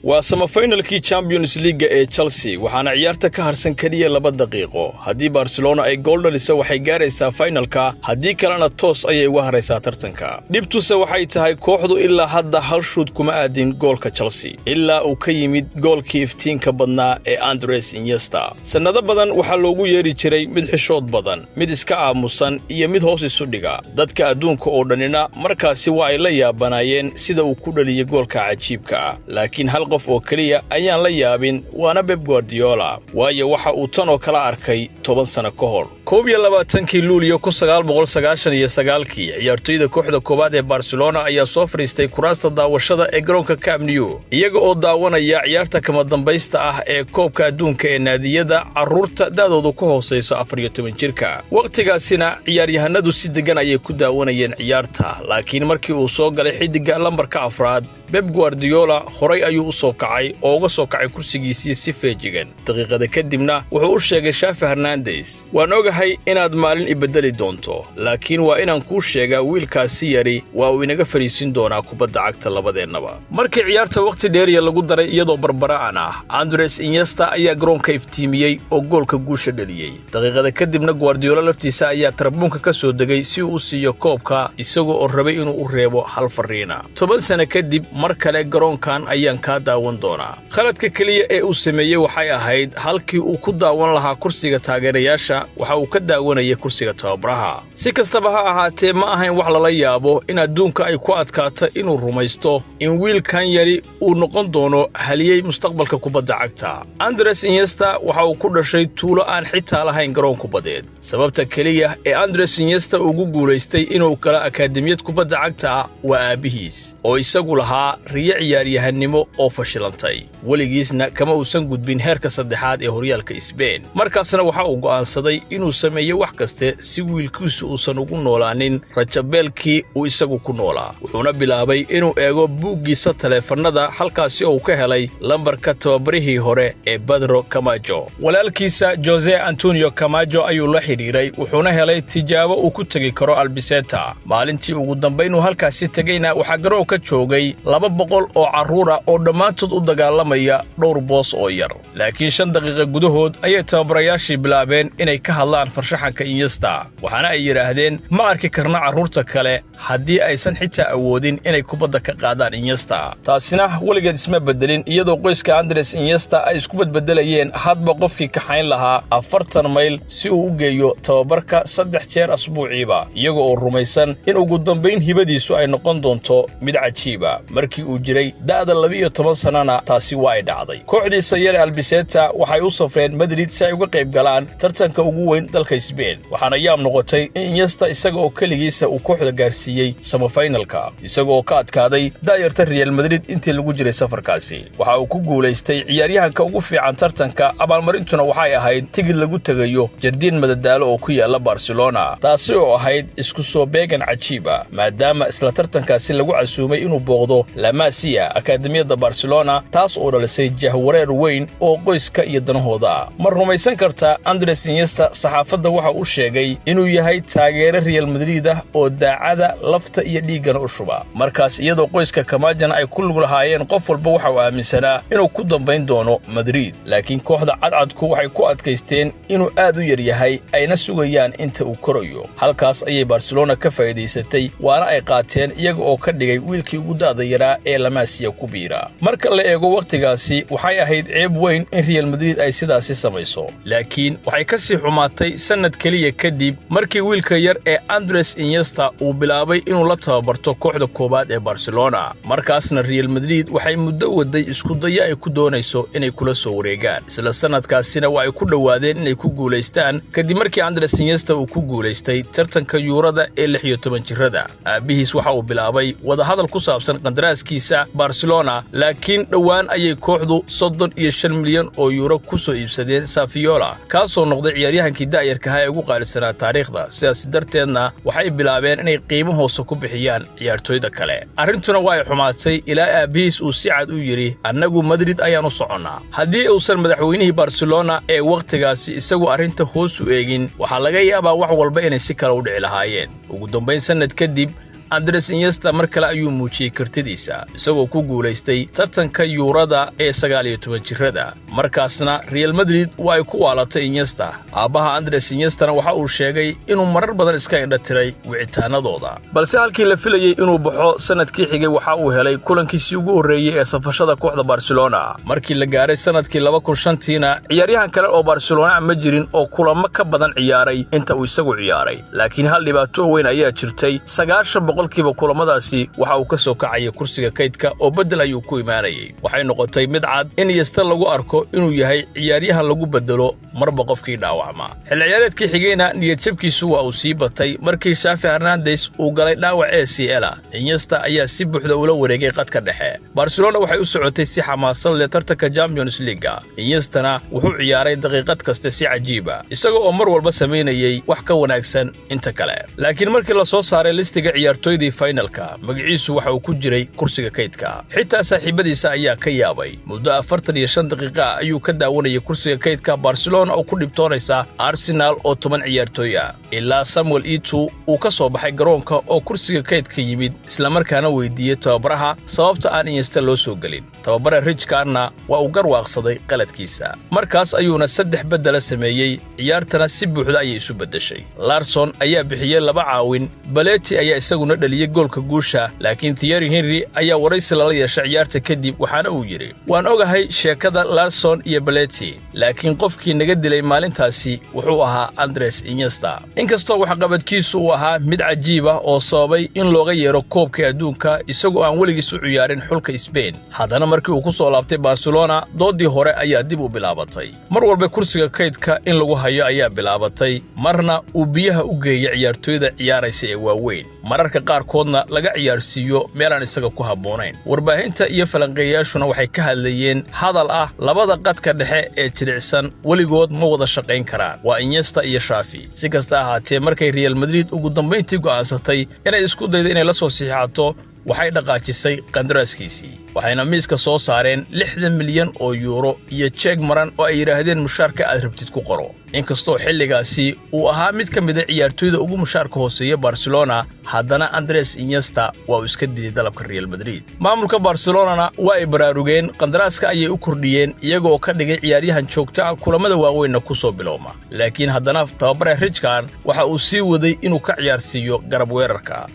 Waa semifinalkii Champions League-ga ee Chelsea, waxaana ciyaarta ka harsan keliya 2 daqiiqo. Haddii Barcelona ay gool dhaliso, waxay gaaraysaa finalka, haddii kalena toos ayay uga haraysaa tartanka. Dhibtuse waxay tahay kooxdu ilaa hadda hal shuud kuma aadin goolka Chelsea, ilaa uu ka yimid goolkii iftiinka badnaa ee Andres Iniesta. Sannado badan waxaa loogu yeedhi jiray mid xishood badan, mid iska aamusan iyo mid hoos isu dhiga. Dadka adduunka oo dhanina markaasi waa ay la yaabanaayeen sida uu ku dhaliyey goolka cajiibka ah. Laakiin hal qof oo keliya ayaan la yaabin, waana Pep Guardiola, waayo waxa uu tan oo kala arkay 10 sano ka hor. 21-kii Luuliyo 1999-kii, ciyaartoyda kooxda koowaad ee Barcelona ayaa soo fadhiistay kuraasta daawashada ee garoonka Camp Nou, iyaga oo daawanaya ciyaarta kama dambaysta ah ee koobka adduunka ee naadiyada carruurta da'doodu ka hoosayso 14 jirka. Wakhtigaasina ciyaaryahanadu si deggan ayay ku daawanayeen ciyaarta, laakiin markii uu soo galay xiddigga lambarka afraad, Pep Guardiola horay ayuu u soo kacay oo uga soo kacay kursigiisii si feejigan. Daqiiqada kadibna wuxuu u sheegay Xavi Hernandez: "Waan ogahay inaad maalin i beddeli doonto, laakiin waa inaan kuu sheegaa, wiilkaasi yari waa uu inaga fadhiisin doonaa kubadda cagta labadeennaba." Markii ciyaarta wakhti dheeriya lagu daray iyadoo barbara'an ah, Andres Iniesta ayaa garoonka iftiimiyey oo goolka guusha dheliyey. Daqiiqada kadibna Guardiola laftiisa ayaa tarabuunka ka soo degay si uu u siiyo koobka, isagoo oo rabay inuu u reebo hal farriina: "10 sano kadib mar kale garoonkan ayaan kaa daawan doonaa." Khaladka keliya ee uu sameeyey waxay ahayd halkii uu ku daawan lahaa kursiga taageerayaasha, waxa uu ka daawanayay kursiga tababaraha. Si kastaba ha ahaatee, ma ahayn wax lala yaabo in adduunka ay ku adkaato inuu rumaysto in wiilkan yari uu noqon doono haliyey mustaqbalka kubadda cagta. Andres Iniesta waxa uu ku dhashay tuulo aan xitaa lahayn garoon kubadeed. Sababta keliya ee Andres Iniesta ugu guulaystay inuu galo akaademiyad kubadda cagta waa aabbihiis oo isagu lahaa riyo ciyaaryahanimo oo fashilantay, weligiisna kama uusan gudbin heerka saddexaad ee horyaalka Sbain. Markaasna waxa uu go'aansaday inuu sameeyo wax kaste si wiilkiisu uusan ugu noolaanin rajabeelkii uu isagu ku noolaa. Wuxuuna bilaabay inuu eego buuggiisa taleefannada, halkaasi oo uu ka helay lambarka tababarihii hore ee Pedro Camacho. Walaalkiisa Jose Antonio Camacho ayuu la xidhiidhay, wuxuuna helay tijaabo uu ku tegi karo Albiseta. Maalintii ugu dambayn uu halkaasi tegeyna, waxaa garoonka joogay 200 oo carruura oo dhammaantood u dagaalamaya dhowr boos oo yar. Laakiin 5 daqiiqa gudahood ayay tababarayaashii bilaabeen inay ka hadlaan farshaxanka Iniesta, waxaana ay yidhaahdeen: "Ma arki karna carruurta kale haddii aysan xitaa awoodin inay kubadda ka qaadaan Iniesta." Taasina weligeed isma beddelin, iyadoo qoyska Andres Iniesta ay isku bedbedelayeen hadba qofkii kaxayn lahaa 40 mayl si uu u geeyo tababarka saddex jeer asbuuciiba, iyaga oo rumaysan in ugu dambayn hibadiisu ay noqon doonto mid cajiiba. Markii uu jiray da'da 12 sannana, taasi waa ay dhacday. Kooxdiisa yare Albiseta waxay u safreen Madrid si ay uga qayb galaan tartanka ugu weyn dalka Sbain, waxaana yaab noqotay in Iniesta isaga oo keligiisa uu kooxda gaarsiiyey semifinalka, isaga oo ka adkaaday daayarta Real Madrid. Intii lagu jiray safarkaasi, waxa uu ku guulaystay ciyaaryahanka ugu fiican tartanka. Abaalmarintuna waxay ahayd tigid lagu tegayo jardiin madadaalo oo ku yaalla Barcelona, taasi oo ahayd isku soo beegan cajiib ah, maadaama isla tartankaasi lagu casuumay inuu booqdo La Masia, akaademiyadda Barcelona, taas oo dhalisay jahwareer weyn oo qoyska iyo danahooda ah. Ma rumaysan kartaa? Andres Iniesta saxaafadda waxa uu sheegay inuu yahay taageere Real Madrid ah oo daacada, lafta iyo dhiiggana u shuba. Markaas iyadoo qoyska Camajana ay ku lug lahaayeen, qof walba waxa uu aaminsanaa inuu ku dambayn doono Madrid, laakiin kooxda cadcadku waxay ku adkaysteen inuu aad u yar yahay, ayna sugayaan inta uu korayo. Halkaas ayay Barcelona ka faa'iidaysatay, waana ay qaateen, iyaga oo ka dhigay wiilkii ugu da'da yaraa ee La Masia ku biira. Marka la eego wakhtigaasi, waxay ahayd ceeb weyn in Real Madrid ay sidaasi samayso, laakiin waxay ka sii xumaatay sannad keliya kadib markii wiilka yar ee Andres Iniesta uu bilaabay inuu la tababarto kooxda koowaad ee Barcelona. Markaasna Real Madrid waxay muddo waday iskudayo ay ku doonayso inay kula soo wareegaan. Isla sannadkaasina waa ay ku dhowaadeen inay ku guulaystaan, kadib markii Andres Iniesta uu ku guulaystay tartanka Yuurada ee 16 jirrada. Aabbihiis waxa uu bilaabay wadahadal ku saabsan qandaraaskiisa Barcelona, laakiin dhowaan ayay kooxdu 35 milyan oo yuuro ku soo iibsadeen Saviola, kaasoo noqday ciyaaryahankii da'yarkaha ee ugu qaalisanaa taariikhda. Sidaas darteedna waxay bilaabeen inay qiimo hoose ku bixiyaan ciyaartooyda kale. Arrintuna waa ay xumaatay ilaa aabbihiis uu si cad u yidhi: "Annagu Madrid ayaan u soconnaa." Haddii uusan madaxweynihii Barcelona ee wakhtigaasi isagu arrinta hoos u eegin, waxaa laga yaabaa wax walba inay si kale u dhici lahaayeen. Ugu dambayn, sannad kadib, Andres Iniesta mar kale ayuu muujiyey kartidiisa, isagoo ku guulaystay tartanka Yuurada ee 19 jirrada. Markaasna Real Madrid waa ay ku waalatay Iniesta. Aabbaha Andres Iniestana waxa uu sheegay inuu marar badan iska indha tiray wicitaanadooda, balse halkii la filayey inuu baxo sannadkii xigay, waxa uu helay kulankiisii ugu horreeyey ee safashada kooxda Barcelona. Markii la gaaray sannadkii 2005-tiina, ciyaaryahan kale oo Barcelona ma jirin oo kulamo ka badan ciyaaray inta uu isagu ciyaaray. Laakiin hal dhibaato weyn ayaa jirtay: 90% kulamadaasi waxa uu ka soo kacayay kursiga kaydka oo beddel ayuu ku imaanayay. Waxay noqotay mid cad in Iniesta lagu arko inuu yahay ciyaaryahan lagu beddelo marba qofkii dhaawacma. Xilli ciyaareedkii xigayna niyadjabkiisu waa uu sii batay markii Xavi Hernandez uu galay dhaawac ACL. Iniesta ayaa si buuxda ula wareegay qadka dhexe. Barcelona waxay u socotay si xamaasad leh tartanka Champions League-ga. Iniestana wuxuu ciyaaray daqiiqad kasta si cajiiba, isaga oo mar walba samaynayay wax ka wanaagsan inta kale. Laakiin markii la soo saaray listiga ciyaartooydii finalka, magaciisu waxa uu ku jiray kursiga kaydka. Xitaa saaxiibadiisa ayaa ka yaabay. Muddo 45 daqiiqa ah ayuu ka daawanayay kursiga kaydka Barcelona oo ku dhibtoonaysa Arsenal oo 10 ciyaartooy ah, ilaa Samuel Eto'o uu ka soo baxay garoonka oo kursiga kaydka yimid, islamarkaana weydiiyey tababaraha sababta aan Iniesta loo soo gelin. Tababare Rijkaardna waa uu garwaaqsaday qaladkiisa. Markaas ayuuna saddex beddela sameeyey, ciyaartana si buuxda ayay isu beddeshay. Larsson ayaa bixiyey laba caawin, Belletti ayaa isaguna dhaliyey goolka guusha. Laakiin Thierry Henry ayaa waraysi lala yeeshay ciyaarta kadib, waxaana uu yidhi: "Waan ogahay sheekada Larsson iyo Belletti, laakiin qofkii naga dilay maalintaasi wuxuu ahaa Andres Iniesta." Inkastoo waxqabadkiisu uu ahaa mid cajiib ah oo sababay in looga yeero koobka adduunka isagoo aan weligiis u ciyaarin xulka Sbain, haddana markii uu ku soo laabtay Barcelona, doodii hore ayaa dib u bilaabatay. Mar walba kursiga kaydka in lagu hayo ayaa bilaabatay, marna uu biyaha u geeya ciyaartooyda ciyaaraysa ee waaweyn, mararka qaarkoodna laga ciyaarsiiyo meelaan isaga ku habboonayn. Warbaahinta iyo falanqeeyayaashuna waxay ka hadlayeen hadal ah: labada qadka dhexe ee jilicsan weligood ma wada shaqayn karaan, waa Iniesta iyo Xavi. Si kasta ahaatee, markay Real Madrid ugu dambayntii go'aansatay inay isku daydo inay la soo siixato, waxay dhaqaajisay qandaraaskiisii, waxayna miiska soo saareen 60 milyan oo yuuro iyo jeeg maran oo ay yidhaahdeen: "Mushaarka aad rabtid ku qoro." Inkastoo xilligaasi uu ahaa mid ka mida ciyaartooyda ugu mushaarka hooseeya Barcelona, haddana Andres Iniesta waa uu iska diiday dalabka Real Madrid. Maamulka Barcelonana waa ay baraarugeen, qandaraaska ayay u kordhiyeen, iyagoo ka dhigay ciyaaryahan joogto ah, kulammada waaweynna ku soo bilowma. Laakiin haddana tababare Rijkaard waxa uu sii waday inuu ka ciyaarsiiyo garab weerarka,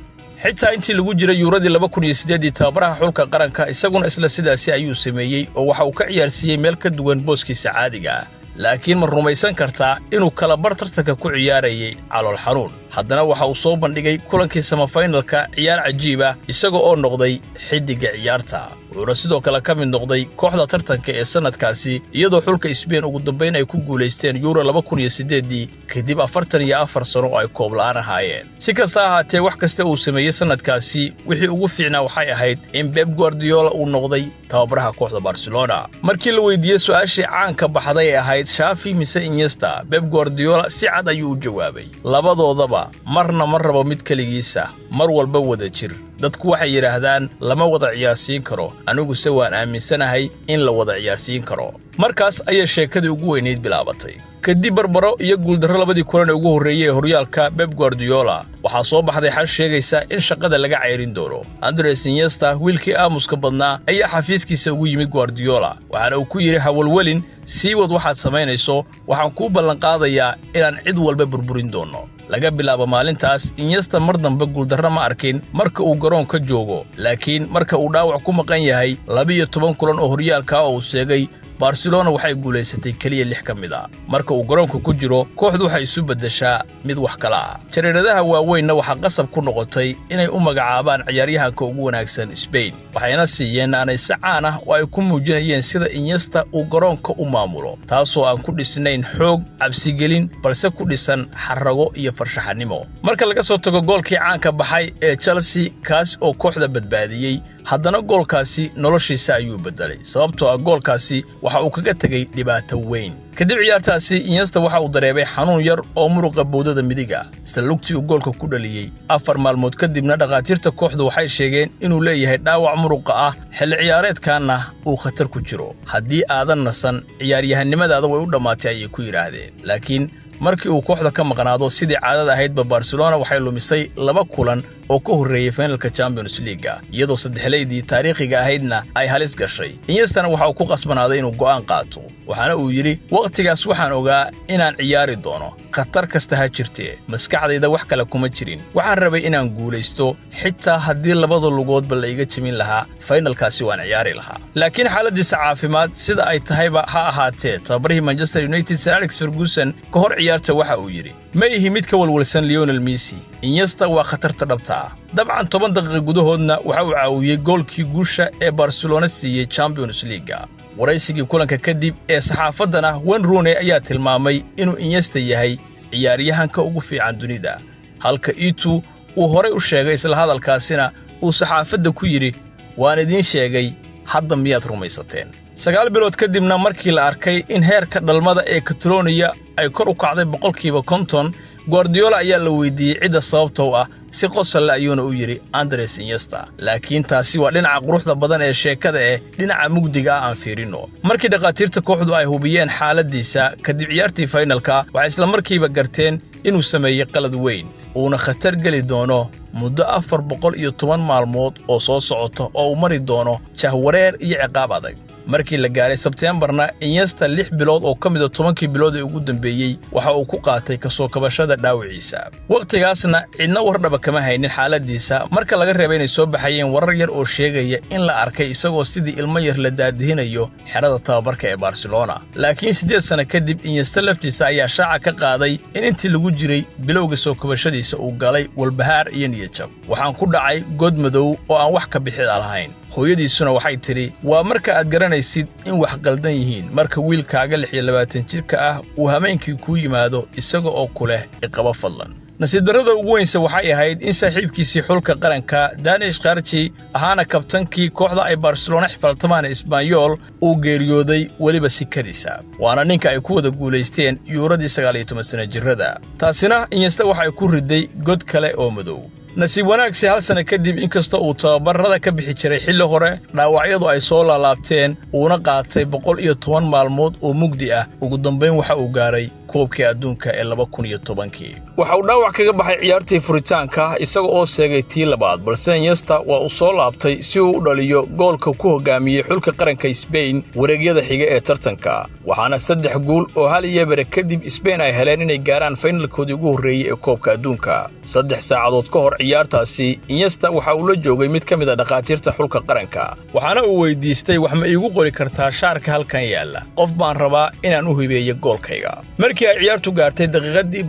xitaa intii lagu jiray Yuuradii 2008-dii. Tababaraha xulka qaranka isaguna isla sidaasi ayuu sameeyey, oo waxa uu ka ciyaarsiiyey meel ka duwan booskiisa caadiga ah. Laakiin ma rumaysan kartaa inuu kalabar tartanka ku ciyaarayay calool xanuun? Haddana waxa uu soo bandhigay kulankii semi-finalka ciyaar cajiib ah, isaga oo noqday xiddigga ciyaarta, wuxuuna sidoo kale ka mid noqday kooxda tartanka ee sannadkaasi, iyadoo xulka Sbain ugu dambayn ay ku guulaysteen Yuuro 2008-dii kadib 44 sano oo ay koob la'aan ahaayeen. Si kasta ahaatee, wax kasta uu sameeyey sannadkaasi, wixii ugu fiicnaa waxay ahayd in Pep Guardiola uu noqday tababaraha kooxda Barcelona. Markii la weydiiyey su'aashii caanka baxday ee ahayd Xavi mise Iniesta, Pep Guardiola si cad ayuu u jawaabay: "Labadoodaba marna ma rabo mid keligiisa, mar walba wada jir. Dadku waxay yidhaahdaan lama wada ciyaarsiin karo, aniguse waan aaminsanahay in la wada ciyaarsiin karo." Markaas ayay sheekadii ugu weynayd bilaabatay. Kadib barbaro iyo guuldarro labadii kulan ee ugu horreeyey ee horyaalka Pep Guardiola, waxaa soo baxday xal sheegaysa in shaqada laga cayrin doono. Andres Iniesta, wiilkii aamuska badnaa, ayaa xafiiskiisa ugu yimid Guardiola, waxaana uu ku yidhi: "Hawalwelin, sii wad waxaad samaynayso. Waxaan kuu ballanqaadayaa inaan cid walba burburin doono." Laga bilaabo maalintaas, Iniesta mar dambe guuldarro ma arkin marka uu garoonka joogo. Laakiin marka uu dhaawac ku maqan yahay, 12 kulan oo horyaalka oo uu seegay, Barcelona waxay guulaysatay keliya lix ka mid a. Marka uu garoonka ku jiro, kooxdu waxay isu beddeshaa mid wax kala ah. Jariiradaha waaweynna waxaa qasab ku noqotay inay u magacaabaan ciyaaryahanka ugu wanaagsan Sbain, waxayna siiyeen naanayse caan ah oo ay ku muujinayeen sida Iniesta uu garoonka u maamulo, taasoo aan ku dhisnayn xoog cabsigelin, balse ku dhisan xarrago iyo farshaxanimo. Marka laga soo tago goolkii caanka baxay ee Chelsea, kaas oo kooxda badbaadiyey, haddana goolkaasi noloshiisa ayuu beddelay, sababtoo ah goolkaasi waxa uu kaga tegey dhibaato weyn. Kadib ciyaartaasi, Iniesta waxa uu dareemay xanuun yar oo muruqa bowdada midiga, isla lugtii uu goolka ku dhaliyey. 4 maalmood kadibna dhakhaatiirta kooxdu waxay sheegeen inuu leeyahay dhaawac muruqa ah, xilli ciyaareedkanna uu khatar ku jiro. "Haddii aadan nasan, ciyaaryahanimadaada way u dhammaatay," ayay ku yidhaahdeen. Laakiin markii uu kooxda ka maqnaado, sidii caadada ahaydba, Barcelona waxay lumisay laba kulan. oo ka horreeyey finalka Champions League-ga, iyadoo saddexleydii taariikhiga ahaydna ay halis gashay. Iniestana waxa uu ku qasbanaaday inuu go'aan qaato, waxaana uu yidhi: "Wakhtigaas waxaan ogaa inaan ciyaari doono, khatar kasta ha jirtee. Maskaxdayda wax kale kuma jirin. Waxaan rabay inaan guulaysto, xitaa haddii labada lugoodba la iga jebin lahaa, finalkaasi waan ciyaari lahaa." Laakiin xaaladdiisa caafimaad sida ay tahayba ha ahaatee, tababarihii Manchester United Sir Alex Ferguson ka hor ciyaarta waxa uu yidhi: "Ma ihi mid ka walwalsan Lionel Messi. Iniesta waa khatarta dhabta ah." Dabcan 10 daqiiqa gudahoodna waxa uu caawiyey goolkii guusha ee Barcelona siiyey Champions League-ga. Waraysigii kulanka kadib ee saxaafaddana, Wayne Rooney ayaa tilmaamay inuu Iniesta yahay ciyaaryahanka ugu fiican dunida, halka Eto'o uu horay u sheegay, isla hadalkaasina uu saxaafadda ku yidhi: "Waan idiin sheegay, hadda miyaad rumaysateen?" 9 bilood kadibna, markii la arkay in heerka dhalmada ee Kataloniya ay kor u kacday 50%, Guardiola ayaa la weyddiiyey cidda sababtow ah. Si qosalle ayuuna u yidhi: "Andres Iniesta." Laakiin taasi waa dhinaca quruxda badan ee sheekada, eh dhinaca mugdiga ah aan fiirinno. Markii dhakhaatiirta kooxdu ay hubiyeen xaaladdiisa kadib ciyaartii finalka, waxay isla markiiba garteen inuu sameeyey qalad weyn, uuna khatar geli doono muddo 410 maalmood oo soo socota, oo uu mari doono jahwareer iyo ciqaab adag. Markii la gaaray Sebteembarna, Iniesta 6 bilood oo ka mida 10-kii bilood ee ugu dambeeyey waxa uu ku qaatay ka soo kabashada dhaawiciisa. Wakhtigaasna cidna wardhaba kama haynin xaaladdiisa, marka laga reebay inay soo baxayeen warar yar oo sheegaya in la arkay isagoo sidii ilmo yar la daadihinayo xerada tababarka ee Barcelona. Laakiin 8 sano kadib, Iniesta laftiisa ayaa shaaca ka qaaday in intii lagu jiray bilowga soo kabashadiisa uu galay walbahaar iyo niyadjab. "Waxaan ku dhacay god madow oo aan wax ka bixida lahayn." Hooyadiisuna waxay tidhi: "Waa marka aad garanaysid in wax qaldan yihiin, marka wiilkaaga 26 jirka ah uu hameenkii kuu yimaado isaga oo ku leh 'Iqaba fadlan.'" Nasiib darrada ugu weynse waxay ahayd in saaxiibkiisii xulka qaranka Dani Jarque, ahaana kabtankii kooxda ay Barcelona xifaltamaan Espanyol, uu geeriyooday, weliba si kadisa, waana ninka ay ku wada guulaysteen Yuuradii 19 sana jirrada. Taasina Iniesta waxay ku riday god kale oo madow. Nasiib wanaagsi, hal sana kadib, inkastoo uu tababarrada ka bixi jiray xilli hore, dhaawacyadu ay soo laalaabteen, uuna qaatay 110 maalmood oo mugdi ah, ugu dambayn waxa uu gaaray koobkii adduunka ee 2010-kii. Waxa uu dhaawac kaga baxay ciyaartii furitaanka, isaga oo seegay tii labaad, balse Iniesta waa uu soo laabtay si uu u dhaliyo goolka ku hoggaamiyey xulka qaranka Sbain wareegyada xiga ee tartanka. Waxaana saddex guul oo 1-0 kadib Sbain ay heleen inay gaaraan finalkoodii ugu horreeyey ee koobka adduunka. 3 saacadood ka hor ciyaartaasi, Iniesta waxa uu la joogay mid ka mid ah dhakhaatiirta xulka qaranka, waxaana uu weydiistay: "Wax ma iigu qori kartaa shaarka halkan yaalla? Qof baan rabaa inaan u hibeeyo goolkayga." Markii ay ciyaartu gaartay daqiiqaddii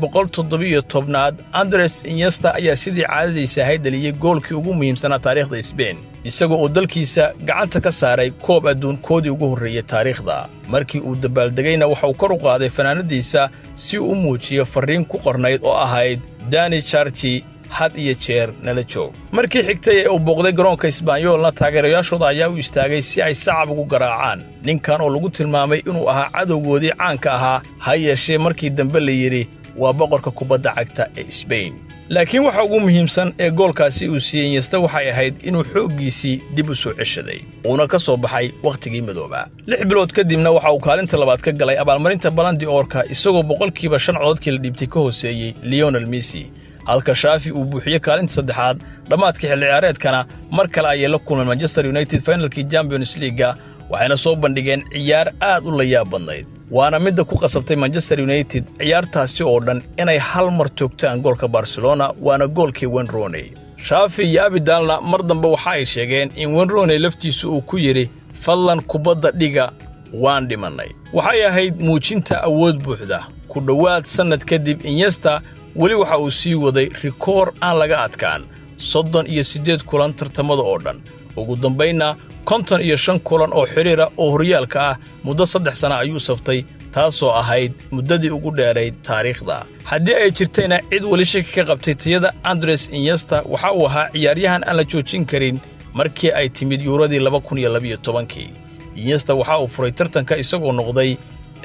117-aad, Andres Iniesta ayaa sidii caadadiisa ahayd dhaliyey goolkii ugu muhiimsanaa taariikhda Sbain, isagoo uu dalkiisa gacanta ka saaray koob adduunkoodii ugu horreeyey taariikhda. Markii uu dabaaldegayna, waxa uu kor u qaaday fanaanadiisa si uu u muujiyo farriin ku qornayd oo ahayd: "Dani Jarque, had iyo jeer nala joog." Markii xigtay ee uu booqday garoonka Isbaanyoolna, taageerayaashooda ayaa u istaagay si ay sacab ugu garaacaan ninkan oo lagu tilmaamay inuu ahaa cadowgoodii caanka ahaa, ha yeeshee markii dambe la yidhi waa boqorka kubadda cagta ee Sbain. Laakiin waxa ugu muhiimsan ee goolkaasi uu siiyey Iniesta waxay ahayd inuu xooggiisii dib u soo ceshaday, uuna ka soo baxay wakhtigii madoobaa. 6 bilood kadibna waxa uu kaalinta labaad ka galay abaalmarinta Ballon d'Or-ka, isagoo 5% cododkii la dhiibtay ka hooseeyey Lionel Messi, halka Xavi uu buuxiyey kaalinta saddexaad. Dhammaadka xilli ciyaareedkana mar kale ayay la kulmeen Manchester United finalkii Champions League-ga, waxayna soo bandhigeen ciyaar aad u layaab badnayd, waana midda ku qasabtay Manchester United ciyaartaasi oo dhan inay hal mar toogtaan goolka Barcelona, waana goolkii Wayne Rooney. Xavi iyo Abidalna mar dambe waxa ay sheegeen in Wayne Rooney laftiisu uu ku yidhi: "Fadlan kubadda dhiga, waan dhimannay." Waxay ahayd muujinta awood buuxda. Ku dhowaad sannad kadib, Iniesta weli waxa uu sii waday rikoor aan laga adkaan, 38 kulan tartamada oo dhan. Ugu dambaynna 55 kulan oo xidhiira oo horyaalka ah muddo 3 sana ayuu saftay, taasoo ahayd muddadii ugu dheerayd taariikhda. Haddii ay jirtayna cid weli shaki ka qabtay tayada Andres Iniesta, waxa uu ahaa ciyaaryahan aan la joojin karin. Markii ay timid Yuuradii 2012-kii, Iniesta waxa uu furay tartanka isagoo noqday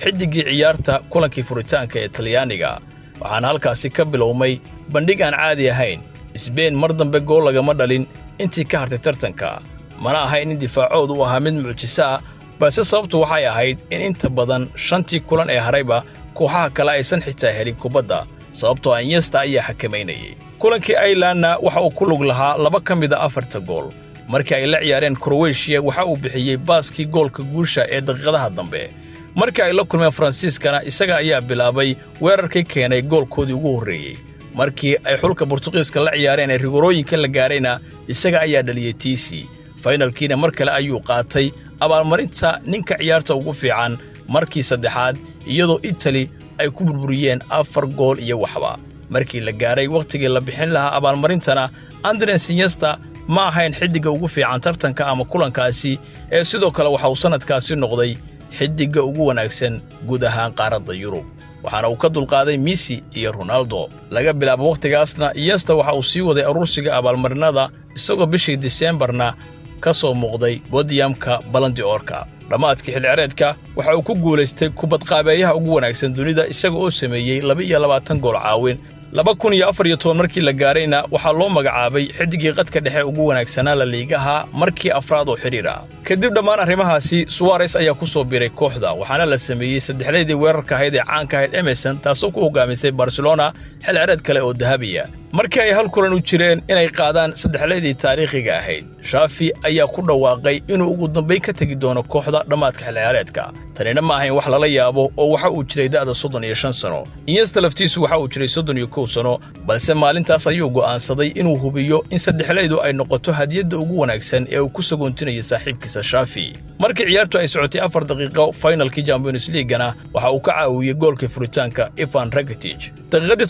xiddiggii ciyaarta kulankii furitaanka ee Talyaaniga, waxaana halkaasi ka bilowmay bandhig aan caadi ahayn. Sbain mar dambe gool lagama dhalin intii ka hartay tartanka. Mana ahayn in difaacoodu u ahaa mid mucjiso ah, balse sababtu waxay ahayd in inta badan shantii kulan ee harayba kooxaha kale aysan xitaa helin kubadda. Sababtoo Iniesta ayaa xakamaynayay. Kulankii Irelandna waxa uu ku lug lahaa laba ka mid ah afarta gool. Markii ay la ciyaareen Kroweshiya, waxa uu bixiyey baaskii goolka guusha ee daqiiqadaha dambe. Markii ay la kulmeen Faransiiskana, isaga ayaa bilaabay weerarkii keenay goolkoodii ugu horreeyey. Markii ay xulka Burtuqiiska la ciyaareen ee rigorooyinka la gaarayna, isaga ayaa dhaliyey tiisi. Faynalkiina mar kale ayuu qaatay abaalmarinta ninka ciyaarta ugu fiican markii saddexaad, iyadoo Itali ay ku burburiyeen 4 gool iyo waxba. Markii la gaaray wakhtigii la bixin lahaa abaalmarintana, Andres Iniesta ma ahayn xiddigga ugu fiican tartanka ama kulankaasi, ee sidoo kale waxa uu sannadkaasi noqday xiddigga ugu wanaagsan guud ahaan qaaradda Yurub, waxaana uu ka dulqaaday Messi iyo Ronaldo. Laga bilaabo wakhtigaasna, Iniesta waxa uu sii waday aruursiga abaalmarinada, isagoo bishii Diseembarna ka soo muuqday bodiyamka Ballon d'Or-ka. Dhammaadkii xilcireedka waxa uu ku guulaystay kubadqaabeeyaha ugu wanaagsan dunida, isaga oo sameeyey 22 gool caawin. 2014 markii la gaarayna, waxaa loo magacaabay xiddiggii qadka dhexe ugu wanaagsanaa La Ligaha markii afraad oo xidhiir ah. Kadib dhammaan arrimahaasi, Suwarez ayaa ku soo biiray kooxda, waxaana la sameeyey saddexleydii weerarka ahayd ee caanka ahayd MSN, taasoo ku hogaamisay Barcelona xilcireed kale oo dahabiya. Markii ay hal kulan u jireen inay qaadaan saddexleydii taariikhiga ahayd, Xavi ayaa ku dhawaaqay inuu ugu dambayn ka tegi doono kooxda dhammaadka xilciyaareedka. Tanina ma ahayn wax lala yaabo, oo waxa uu jiray da'da 35 sano. Iniesta laftiisu waxa uu jiray 31 sano, balse maalintaas ayuu go'aansaday inuu hubiyo in saddexleydu ay noqoto hadiyadda ugu wanaagsan ee uu ku sagoontinayo saaxiibkiisa Xavi. Markii ciyaartu ay socotay 4 daqiiqo faynalkii Champions League-gana, waxa uu ka caawiyey goolkii furitaanka Ivan Rakitic. Daqiiqadii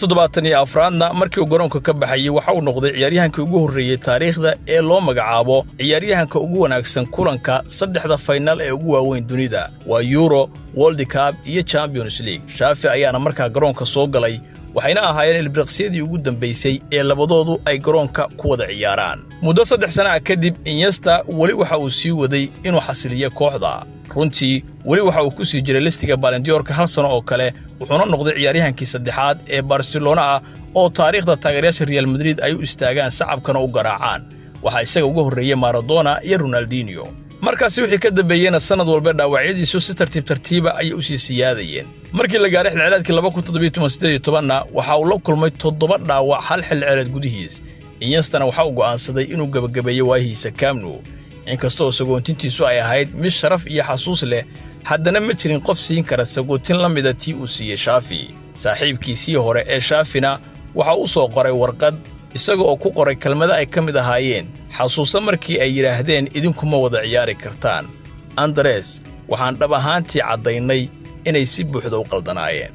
74aadna, markii uu garoonka ka baxayey, waxa uu noqday ciyaaryahankii ugu horreeyey taariikhda ee loo magacaabo ciyaaryahanka ugu wanaagsan kulanka saddexda faynal ee ugu waaweyn dunida, waa Euro, World Cup iyo Champions League. Xavi ayaana markaa garoonka soo galay, waxayna ahaayeen ilbiriqsiyadii ugu dambaysay ee labadoodu ay garoonka ku wada ciyaaraan. Muddo 3 sana ah kadib, Iniesta weli waxa uu sii waday inuu xasiliyo kooxda. Runtii weli waxa uu ku sii jiray listiga Ballon d'Or-ka hal sano oo kale, wuxuuna noqday ciyaaryahankii saddexaad ee Barcelona ah oo taariikhda taageerayaasha Real Madrid ay u istaagaan, sacabkana u garaacaan. Waxaa isaga uga horreeyey Maradona iyo Ronaldinho. Markaasi wixii ka dambeeyeyna, sannad walba dhaawacyadiisu si tartiib tartiiba ayay u sii siyaadayeen. Markii la gaaray xilciraadkii na, waxa uu la kulmay toddoba dhaawac hal xilcireed gudihiis. Iniestana waxa uu go'aansaday inuu gebagabeeyo waayihiisa Camp Nou. Inkastoo sagoontintiisu ay ahayd mid sharaf iyo xasuus leh, haddana ma jirin qof siin kara sagootin la mida tii uu siiyey Xavi. Saaxiibkiisii hore ee Xavina waxa uu soo qoray warqad, isaga oo ku qoray kelmado ay ka mid ahaayeen: "Xasuuso markii ay yidhaahdeen idinkuma wada ciyaari kartaan, Andres? Waxaan dhab ahaantii caddaynay inay si buuxda u qaldanaayeen."